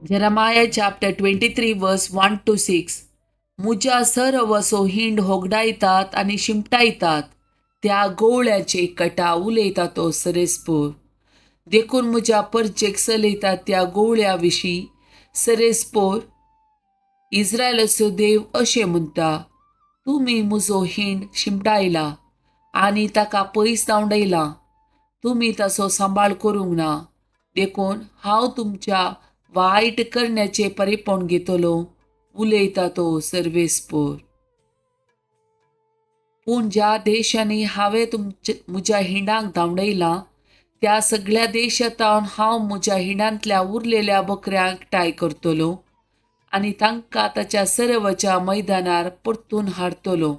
Jeremiah chapter 23 verse 1 to 6. मुज्या सरवसो hind होगडायतात आनी शिमटायतात त्या गोवळ्याचे कटा उलयता तो सरेसपोर. देखून म्हज्या परचेक चलयतात त्या गोवळ्या विशीं सरेसपोर इस्रायलाचो देव अशें म्हणटा, तुमी म्हजो हिंड शिमटायला आनी ताका पयस धांवडायला, तुमी ताचो सांबाळ करूंक ना, देखून हांव तुमच्या वायट करण्याचें परिपोण घेतलो, उलयता तो सर्वेस्पोर. पूण ज्या देशांनी हांवें तुमचे म्हज्या हिंडाक धांवडायला त्या सगळ्या देशांत हांव म्हज्या हिंडांतल्या उरलेल्या बकऱ्यांक एकठांय करतलो आनी तांकां ताच्या सर्वच्या मैदानार परतून हाडटलो.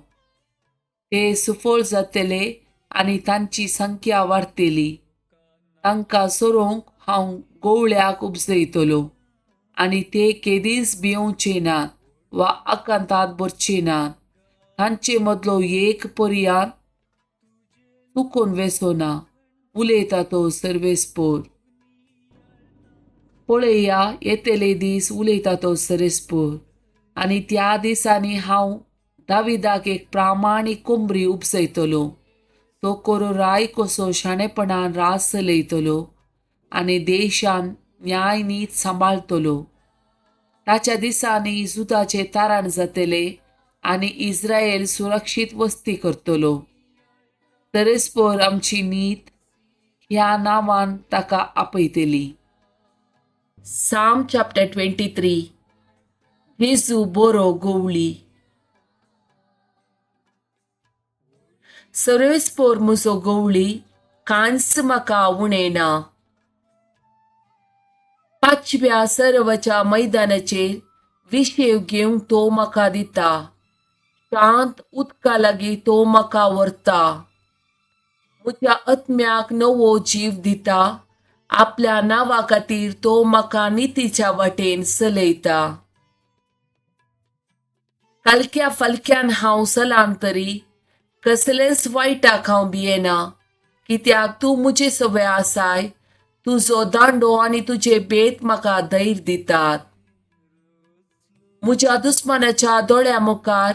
ते सुफळ जातले आनी तांची संख्या वाडटली. तांकां सोरोवंक हांव गोवळ्याक उपजयतलो आनी ते केदींच भियोवचे नात वा आकांतांत भरचे नात. तांचे मदलो एक पर्यान चुकून वेसो ना, उलयता तो सर्वेस्पोर. पळया येतले दीस, उलयता तो सरेस्पोर, आनी त्या दिसांनी हांव दाविदाक एक प्रामाणीक कोंबरी उपजयतलो. तो कोरो राय कसो शाणेपणान रास चलयतलो आनी देशान न्याय नीत सांबाळटलो. ताच्या दिसांनी जुदाचे तारण जातले आनी इस्रायल सुरक्षीत वस्ती करतलो. सरेस्पोर आमची नीत ह्या नांवान ताका आपयतली. साम चॅप्टर 23. जेजू बोरो गोवळी. सर्वेस्पोर म्हजो गोवळी, कांयच म्हाका उणें ना. पांचव्या सर्वच्या मैदानाचेर विशेव घेवंक तो म्हाका दिता. शांत उदका लागीं तो म्हाका व्हरता. म्हज्या आत्म्याक नवो जीव दिता. आपल्या नांवा खातीर तो म्हाका नितीच्या वाटेन चलयता. कालक्या फालक्यान हांव सलाम तरी कसलेंच वायटाक हांव भियेना, कित्याक तूं म्हजे सवय आसाय. तुजो दांडो आनी तुजे बेत म्हाका धैर्य दितात. म्हज्या दुस्मानाच्या दोळ्या मुखार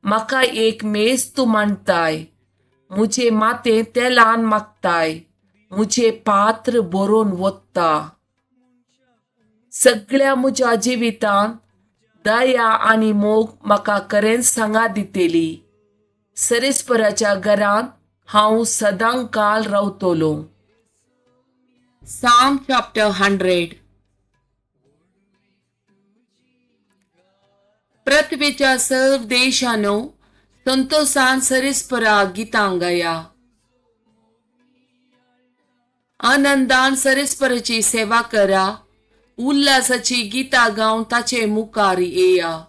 म्हाका एक मेज तूं मांडताय. म्हजे माथें तेलान मागताय. म्हजें पात्र भरून वता. सगळ्या म्हज्या जिवितांत दया आनी मोग म्हाका खरेंच सांगात दितली. सरेस्पराच्या घरांत हांव सदां काल रावतलो. साम चॅप्टर 100. पृथ्वीच्या सर्व देशानो संतोषान सरेस्परा गितां गाया. आनंदान सरेस्पराची सेवा करा. उल्हासाची गितां गावन ताचे मुखार येया.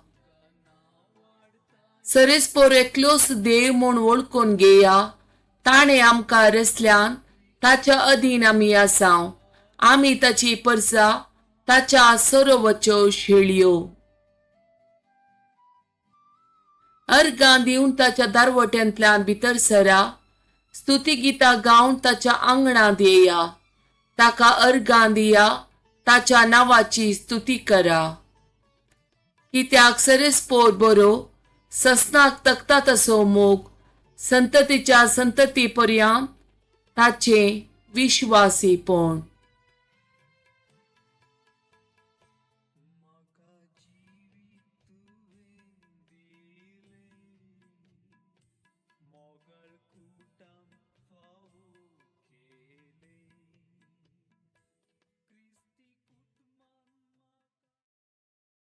सरेस्पोर एकलोच देव म्हूण वळखून घेया. ताणें आमकां रचल्यान ताच्या अधीन आमी आसाव. आमी ताची परसा, ताच्या सरोवच्यो शेळयो. अर्गां दिवन ताच्या दारवट्यांतल्यान भितर सरा. स्तुती गितां गावन ताच्या आंगणांत येया. ताका अर्गां दिया, ताच्या नांवाची स्तुती करा. कित्याक सरेस्पोर बरो, ससनाक तकता तसो मोग, संततीच्या संतती पर्यंत ताचें विश्वासीपण.